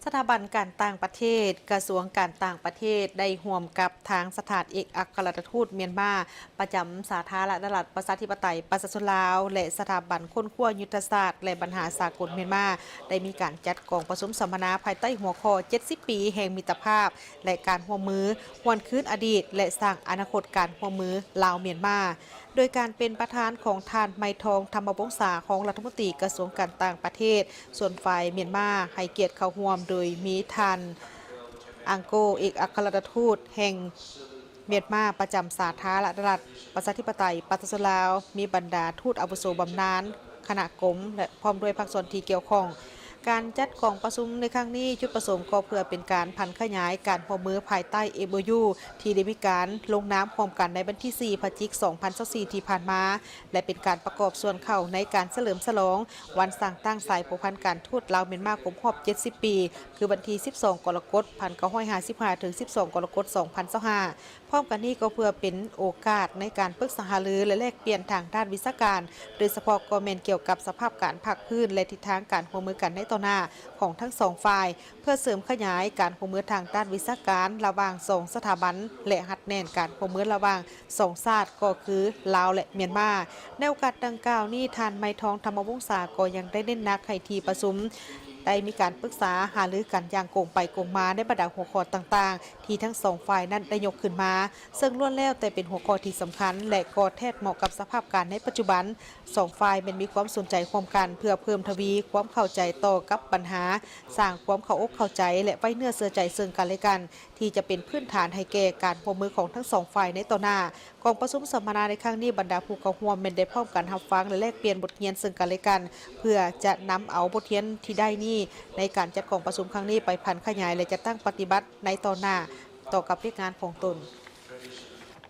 ສະຖາບັນການຕ່າງປະເທດ ກະຊວງການຕ່າງປະເທດ ໄດ້ຮ່ວມກັບທາງສະຖານເອກອັກຄະລັດຖະທູດມຽນມາ ປະຈຳສາທາລະນະລັດ ປະຊາທິປະໄຕ ປະຊາຊົນລາວ ແລະ ສະຖາບັນຄົ້ນຄວ້າຍຸດທະສາດ ແລະ ບັນຫາສາກົນມຽນມາ ໄດ້ມີການຈັດກອງປະຊຸມສຳມະນາ ພາຍໃຕ້ຫົວຂໍ້ ເຈັດສິບປີແຫ່ງມິດຕະພາບ ແລະ ການຮ່ວມມື ຫວນຄືນອະດີດ ແລະ ສ້າງອະນາຄົດການຮ່ວມມືລາວ-ມຽນມາ ໂດຍການເປັນປະທານຂອງທ່ານ ໄມທອງ ທຳມະວົງສາ ຮອງລັດຖະມົນຕີກະຊວງການຕ່າງປະເທດ ສ່ວນຝ່າຍມຽນມາໃຫ້ກຽດເຂົ້າຮ່ວມໂດຍມີທ່ານ ອັງໂກ ເອກອັກຄະລັດຖະທູດແຫ່ງມຽນມາປະຈຳສາທາລະນະລັດ ປະຊາທິປະໄຕ ປະຊາຊົນລາວ, ມີບັນດາທູດອາວຸໂສບຳນານ, ຄະນະກົມ ແລະ ພ້ອມດ້ວຍພາກສ່ວນທີ່ກ່ຽວຂ້ອງ. ການຈັດກອງປະຊຸມໃນຄັ້ງນີ້ ຈຸດປະສົງກໍເພື່ອເປັນການຜັນຂະຫຍາຍການຮ່ວມມືພາຍໃຕ້ ເອັມໂອຢູ ທີ່ໄດ້ມີການລົງນາມຮ່ວມກັນໃນວັນທີສີ່ ພະຈິກ ສອງພັນຊາວສີ່ ທີ່ຜ່ານມາ ແລະ ເປັນການປະກອບສ່ວນເຂົ້າໃນການສະເຫຼີມສະຫຼອງວັນສ້າງຕັ້ງສາຍພົວພັນການທູດລາວ-ມຽນມາຄົບຮອບ ເຈັດສິບປີ ຄືວັນທີ ສິບສອງ ກໍລະກົດ ພັນເກົ້າຮ້ອຍຫ້າສິບຫ້າ ເຖິງ ສິບສອງ ກໍລະກົດ ສອງພັນຊາວຫ້າ. ພ້ອມກັນນີ້ກໍເພື່ອເປັນໂອກາດໃນການປຶກສາຫາລື ແລະ ແລກປ່ຽນທາງດ້ານວິຊາການ ໂດຍສະເພາະກໍແມ່ນກ່ຽວກັບສະພາບການພາກພື້ນ ແລະ ທິດທາງການຮ່ວມມືກັນໃນຕໍ່ໜ້າຂອງທັງສອງຝ່າຍ ເພື່ອເສີມຂະຫຍາຍການຮ່ວມມືທາງດ້ານວິຊາການລະຫວ່າງສອງສະຖາບັນ ແລະ ຮັດແໜ້ນການຮ່ວມມືລະຫວ່າງສອງຊາດ ກໍຄືລາວ ແລະ ມຽນມາ. ໃນໂອກາດດັ່ງກ່າວນີ້ ທ່ານ ໄມທອງ ທຳມະວົງສາ ກໍຍັງໄດ້ເນັ້ນໜັກໃຫ້ທີ່ປະຊຸມ ໄດ້ມີການປຶກສາຫາລືກັນຢ່າງກົງໄປກົງມາໃນບັນດາຫົວຂໍ້ຕ່າງໆ ທີ່ທັງສອງຝ່າຍນັ້ນໄດ້ຍົກຂຶ້ນມາ, ເຊິ່ງລ້ວນແລ້ວແຕ່ເປັນຫົວຂໍ້ທີ່ສຳຄັນ ແລະ ກໍແທດເໝາະກັບສະພາບການໃນປັດຈຸບັນ. ສອງຝ່າຍແມ່ນມີຄວາມສົນໃຈຮ່ວມກັນເພື່ອເພີ່ມທະວີຄວາມເຂົ້າໃຈຕໍ່ກັບບັນຫາ, ສ້າງຄວາມເຂົ້າອົກເຂົ້າໃຈ ແລະ ໄວ້ເນື້ອເຊື່ອໃຈເຊິ່ງກັນແລະກັນ ທີ່ຈະເປັນພື້ນຖານໃຫ້ແກ່ການຮ່ວມມືຂອງທັງສອງຝ່າຍໃນຕໍ່ໜ້າ. ກອງປະຊຸມສຳມະນາໃນຄັ້ງນີ້ ບັນດາຜູ້ເຂົ້າຮ່ວມແມ່ນໄດ້ພ້ອມກັນຮັບຟັງ ແລະ ແລກປ່ຽນບົດຮຽນເຊິ່ງກັນແລະກັນ ເພື່ອຈະນຳເອົາບົດຮຽນທີ່ໄດ້ນີ້ ໃນການຈັດກອງປະຊຸມຄັ້ງນີ້ໄປຜັນຂະຫຍາຍ ແລະ ຈັດຕັ້ງປະຕິບັດໃນຕໍ່ໜ້າຕໍ່ກັບວຽກງານຂອງຕົນ.